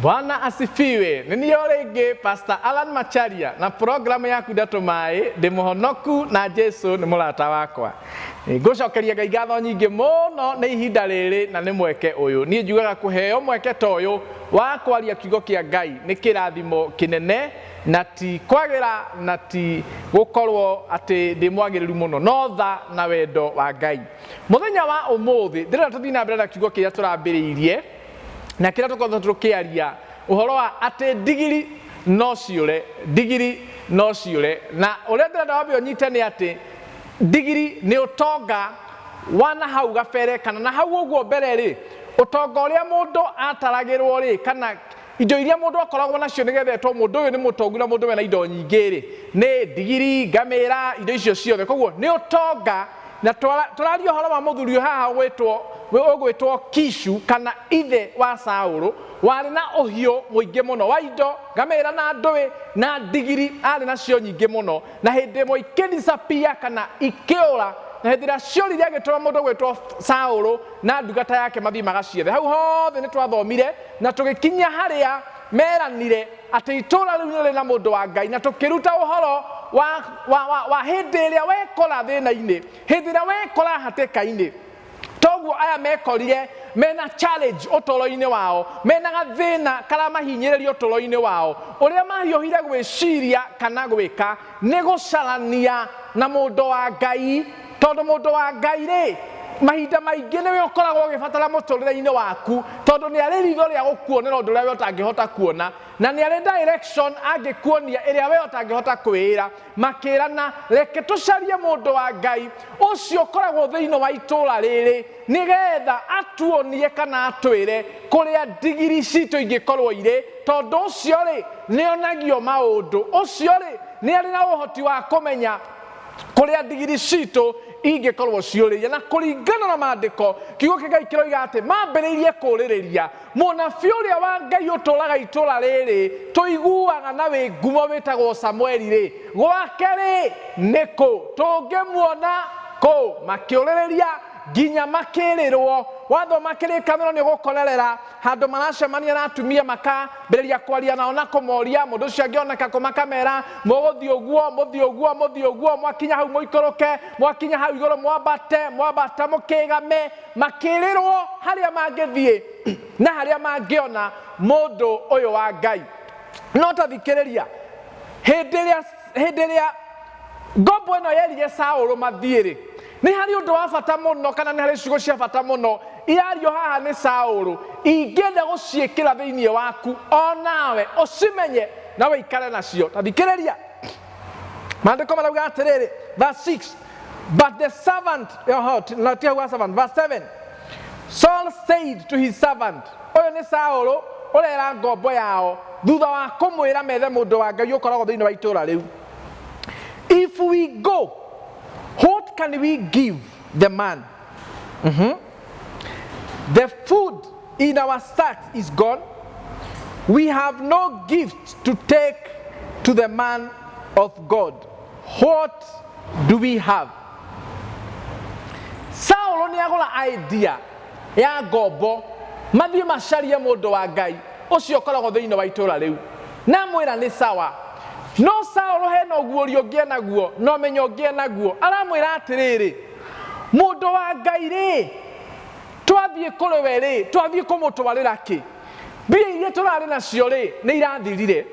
Bwana asifiwe. Nĩ niĩ o rĩngĩ Pastor Alan Macharia na programu yaku Ndeto Maĩ. Ndĩ mũhonoku na Jesu nĩ mũrata wakwa. Ngũcokeria Ngai ngatho nyingĩ mũno nĩ ihinda rĩrĩ na nĩ mweke ũyũ. Niĩ njugaga kũheo mweke ta ũyũ wa kwaria kiugo kĩa Ngai nĩ kĩrathimo kĩnene na ti kwagĩra na ti gũkorwo atĩ ndĩ mwagĩrĩru mũno, no tha na wendo wa Ngai. Mũthenya wa ũmũthĩ ndĩrenda tũthiĩ na mbere na kiugo kĩrĩa tũrambĩrĩirie na kĩrĩa tũkoretwo tũkĩaria ũhoro wa atĩ ndigiri no ciũre, ndigiri no ciũre. Na ũrĩa ndĩrenda wambe ũnyite nĩ atĩ ndigiri nĩ ũtonga wa na hau gabere kana na hau ũguo mbere rĩ, ũtonga ũrĩa mũndũ ataragĩrwo rĩ, kana indo iria mũndũ akoragwo nacio nĩgetha etwo mũndũ ũyũ nĩ mũtongu na mũndũ wena indo nyingĩ rĩ, nĩ ndigiri, ngamĩra, indo icio ciothe. Koguo nĩ ũtonga. Na tũraria ũhoro wa mũthuri ũyũ haha ũgwĩtwo Kishu kana ithe wa Saũlũ, warĩ na ũhiũ mũingĩ mũno wa indo, ngamĩra na ndũĩ na ndigiri, arĩ nacio nyingĩ mũno. Na hĩndĩ ĩmwe ikĩdisappear kana ikĩũra, na hĩndĩ ĩrĩa ciorire agĩtũma mũndũ ũgwĩtwo Saũlũ na ndungata yake mathiĩ magaciethe. Hau hothe nĩ twathomire na tũgĩkinya harĩa meranire atĩ itũũra rĩu nĩ rĩrĩ na mũndũ wa Ngai, na tũkĩruta ũhoro wa hĩndĩ ĩrĩa wekora thĩna-inĩ, hĩndĩ ĩrĩa wekora hatĩka-inĩ. Toguo aya mekorire mena challenge ũtũũro-inĩ wao, mena gathĩna karamahinyĩrĩria ũtũũro-inĩ wao, ũrĩa mahiũhire gwĩciria kana gwĩka nĩ gũcarania na mũndũ wa Ngai, tondũ mũndũ wa Ngai rĩ, mahinda maingĩ nĩwe ũkoragwo ũgĩbatara mũtũrĩre-inĩ waku, tondũ nĩ arĩ ritho rĩa gũkuonera ũndũ ũrĩa we ũtangĩhota kuona, na nĩ arĩ direction angĩkuonia ĩrĩa we ũtangĩhota kwĩĩra. Makĩrana, reke tũcarie mũndũ wa Ngai ũcio ũkoragwo thĩinĩ wa itũũra rĩrĩ, nĩgetha atuonie kana atwĩre kũrĩa ndigiri citũ ingĩkorwo irĩ, tondũ ũcio rĩ, nĩonagio maũndũ, ũcio rĩ, nĩ arĩ na ũhoti wa kũmenya kũrĩa ndigiri citũ ingĩkorwo ciũrĩire. Na kũringana na maandĩko, kiugo kĩa Ngai kĩroiga atĩ mambĩrĩirie kũũrĩrĩria mũnabii ũrĩa wa Ngai ũtũũraga itũũra rĩrĩ tũiguaga na wĩ ngumo wĩtagwo Samueli rĩ, gwake rĩ nĩ kũ tũngĩmuona kũ? Makĩũrĩrĩria nginya makĩrĩrwo. Wathoma kĩrĩkanĩro nĩ ũgũkorerera handũ maracemania na atumia makambĩrĩria kwaria nao na kũmoria mũndũ ũcio angĩoneka kũ, makamera mũgũthiĩ ũguo, mũthiĩ ũguo, mũthiĩ ũguo, mwakinya hau mũikũrũke, mwakinya hau igũrũ mwambate, mwambata mũkĩgame. Makĩrĩrwo harĩa mangĩthiĩ na harĩa mangĩona mũndũ ũyũ wa Ngai. No ta thikĩrĩria, hĩndĩ ĩrĩa ngombo ĩno yerire Saũlũ mathiĩ rĩ, nĩ harĩ ũndũ wa bata mũno, kana nĩ harĩ ciugo cia bata mũno irario haha nĩ Saũlũ, ingĩenda gũciĩkĩra thĩinĩ waku o nawe ũcimenye na ũikare nacio. Ta thikĩrĩria, maandĩko marauga atĩrĩrĩ, verse 6, but the servant, oho, no ti hau ha servant, verse 7, Saul said to his servant, ũyũ nĩ Saũlũ ũrera ngombo yao thutha wa kũmwĩra methe mũndũ wa Ngai ũkoragwo thĩinĩ wa itũũra rĩu. If we go, what can we give the man? The food in our sacks is gone. We have no gift to take to the man of God. What do we have? Saũlũ nĩ agũra idea ya ngombo mathiĩ macarie mũndũ wa Ngai ũcio ũkoragwo thĩinĩ wa itũũra rĩu, na amwĩra nĩ sawa. No Saũlũ hena ũguũrio ũngĩ enaguo na ũmenyo ũngĩ enaguo. Aramwĩra atĩrĩrĩ, mũndũ wa Ngai rĩ, twathiĩ kũrĩ we rĩ, twathiĩ kũmũtwarĩra kĩ? Mbia iria tũrarĩ nacio rĩ, nĩ irathirire.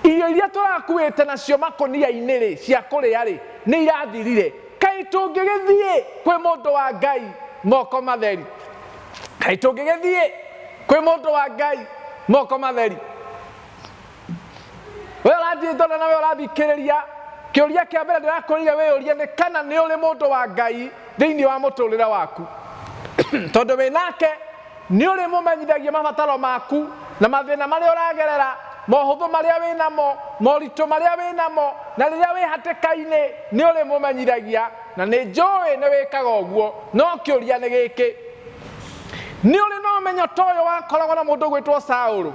Irio iria tũrakuĩte nacio makũnia-inĩ rĩ, cia kũrĩa rĩ, nĩ irathirire. Kaĩ tũngĩgĩthiĩ kwĩ mũndũ wa Ngai moko matheri? Kaĩ tũngĩgĩthiĩ kwĩ mũndũ wa Ngai moko matheri? We ũrathiĩ ndona na we ũrathikĩrĩria, kĩũria kĩa mbere ndĩrakũrire wĩyũrie nĩ kana nĩ ũrĩ mũndũ wa Ngai thĩinĩ wa mũtũrĩre waku. Tondũ wĩ nake nĩ ũrĩmũmenyithagia mabataro maku na mathĩna marĩa ũragerera, mohũthũ marĩa wĩ namo, moritũ marĩa wĩ namo, na rĩrĩa wĩ hatĩka-inĩ nĩ ũrĩmũmenyithagia, na nĩ njũĩ nĩ wĩkaga ũguo. No kĩũria nĩ gĩkĩ, nĩ ũrĩ na ũmenyo ta ũyũ wakoragwo na mũndũ ũgwĩtwo Saũlũ,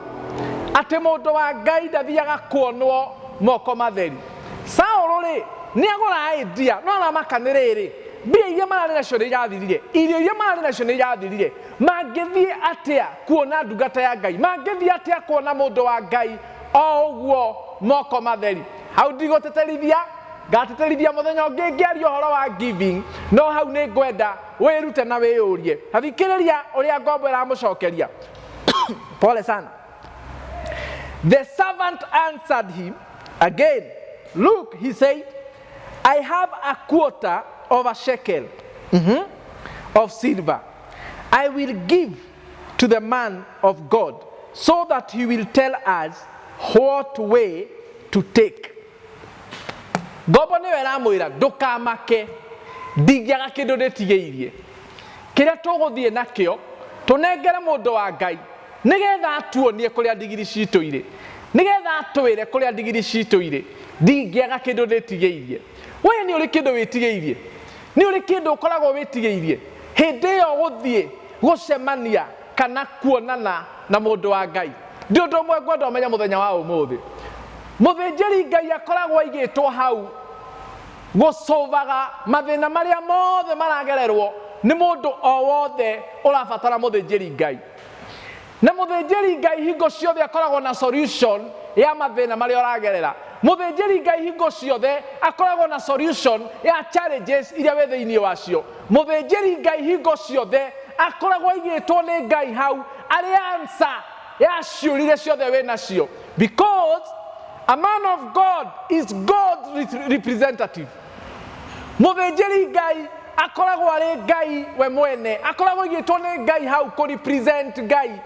atĩ mũndũ wa Ngai ndathiaga kuonwo moko matheri? Saũlũ rĩ, nĩ agũra idea, no aramaka nĩ rĩrĩ, Mbia iria mararĩ nacio nĩ irathirire, irio iria mararĩ nacio nĩ irathirire. Mangĩthiĩ atĩa kuona ndungata ya Ngai? Mangĩthiĩ atĩa kuona mũndũ wa Ngai o ũguo moko matheri? Hau ndigũtĩtĩrithia, ngatĩtĩrithia mũthenya ũngĩ ngĩaria ũhoro wa giving, no hau nĩ ngwenda wĩrute na wĩyũrie. Ta thikĩrĩria ũrĩa ngombo ĩramũcokeria. Pole sana. The servant answered him again, "Look," he said, "I have a quarter of a shekel of silver. I will give to the man of God so that he will tell us what way to take." Ngombo nĩyo ĩramwĩra, "Ndũkamake, ndingĩaga kĩndũ ndĩtigĩirie. Kĩrĩa tũgũthiĩ nakĩo tũnengere mũndũ wa Ngai nĩgetha atuonie kũrĩa ndigiri citũ irĩ, nĩgetha atwĩre kũrĩa ndigiri citũ irĩ. Ndingĩaga kĩndũ ndĩtigĩirie." We nĩ ũrĩ kĩndũ wĩtigĩirie? Nĩ ũrĩ kĩndũ ũkoragwo wĩtigĩirie hĩndĩ ĩyo gũthiĩ gũcemania kana kuonana na mũndũ wa Ngai? Ndi ũndũ ũmwe ngwenda ũmenye mũthenya wa ũmũthĩ: mũthĩnjĩri Ngai akoragwo aigĩtwo hau gũcũvaga mathĩna marĩa mothe maragererwo nĩ mũndũ o wothe ũrabatara mũthĩnjĩri Ngai. Na mũthĩnjĩri Ngai hingo ciothe akoragwo na solution ya mathĩna marĩa ũragerera. Mũthĩnjĩri Ngai hingo ciothe akoragwo na solution ya challenges iria wĩ thĩinĩ wacio. Mũthĩnjĩri Ngai hingo ciothe akoragwo aigĩtwo nĩ Ngai hau arĩ answer ya ciũria ciothe wĩ nacio, because a man of God is God's representative. Mũthĩnjĩri Ngai akoragwo arĩ Ngai we mwene, akoragwo aigĩtwo nĩ Ngai hau kũ represent Ngai.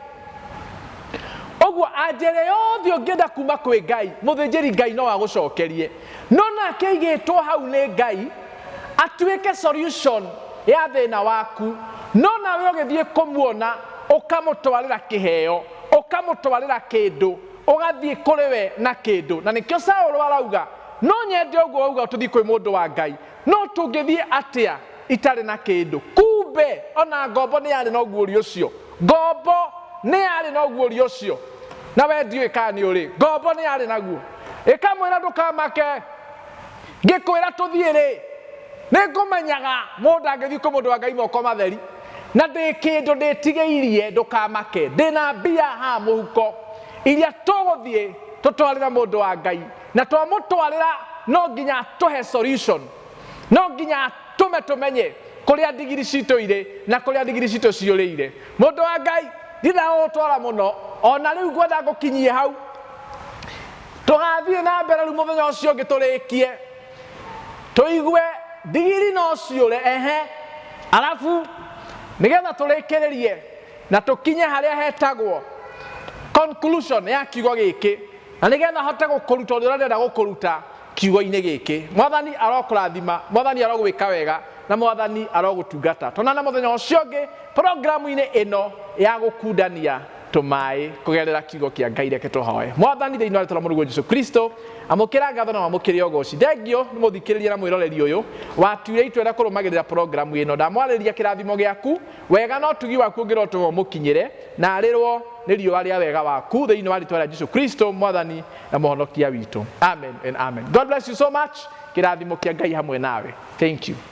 Ũguo anjĩre yothe ũngĩenda kuma kwĩ Ngai, mũthĩnjĩri Ngai no agũcokerie. No nake aigĩtwo hau nĩ Ngai atuĩke solution ya thĩna waku. No nawe ũgĩthiĩ kũmuona, ũkamũtwarĩra kĩheo, ũkamũtwarĩra kĩndũ, ũgathiĩ kũrĩ we na kĩndũ. Na nĩkĩo Saũlũ arauga, "No nyende ũguo wauga tũthiĩ kwĩ mũndũ wa Ngai, no tũngĩthiĩ atĩa itarĩ na kĩndũ?" Kumbe ona ngombo nĩ yarĩ na ũguũrio ũcio. Ngombo nĩ yarĩ na ũguũrio ũcio, na we ndiũĩ kana nĩ ũrĩ. Ngombo nĩ yarĩ naguo, ĩkamwĩra, "Ndũkamake, ngĩkwĩra tũthiĩ rĩ, nĩ ngũmenyaga mũndũ angĩthiĩ kwĩ mũndũ wa Ngai moko matheri, na ndĩ kĩndũ ndĩtigĩirie. Ndũkamake, ndĩna mbia haha mũhuko iria tũgũthiĩ tũtwarĩre mũndũ wa Ngai, na twamũtwarĩra no nginya tũhe solution, no nginya tũme tũmenye kũrĩa ndigiri citũ irĩ na kũrĩa ndigiri citũ ciũrĩire." Mũndũ wa Ngai, ndindaũtwara mũno, ona rĩu ngwenda ngũkinyie hau. Tũgathiĩ na mbere rĩu mũthenya ũcio ũngĩ, tũrĩkie tũigue ndigiri no ciũre. Ehe, arabu nĩgetha tũrĩkĩrĩrie na tũkinye harĩa hetagwo conclusion ya kiugo gĩkĩ, na nĩgetha hote gũkũruta ũrĩa ũrenda gũkũruta kiugo-inĩ gĩkĩ. Mwathani arokũrathima, Mwathani arogwĩka wega, na Mwathani arogũtungata. Tonana mũthenya ũcio ũngĩ programu-inĩ ĩno ya gũkundania tũmaĩ kũgerera kiugo kĩa Ngai. Reke tũhoe. Mwathani, thĩinĩ wa rĩtwa rĩa Mũrũguo Jesu Kristo, amũkĩra ngatho na wamũkĩre ũgoci. Thengio nĩ mũthikĩrĩria na mwĩroreri ũyũ watuire itua rĩa kũrũmagĩrĩra programu ĩno. Ndamwarĩria kĩrathimo gĩaku, wega na ũtugi waku ũngĩrotũma ũmũkinyĩre na arĩrwo nĩ riũa rĩa wega waku, thĩinĩ wa rĩtwa rĩa Jesu Kristo, Mwathani na Mũhonokia witũ. Amen and amen. God bless you so much. Kĩrathimo kĩa Ngai hamwe nawe. Thank you.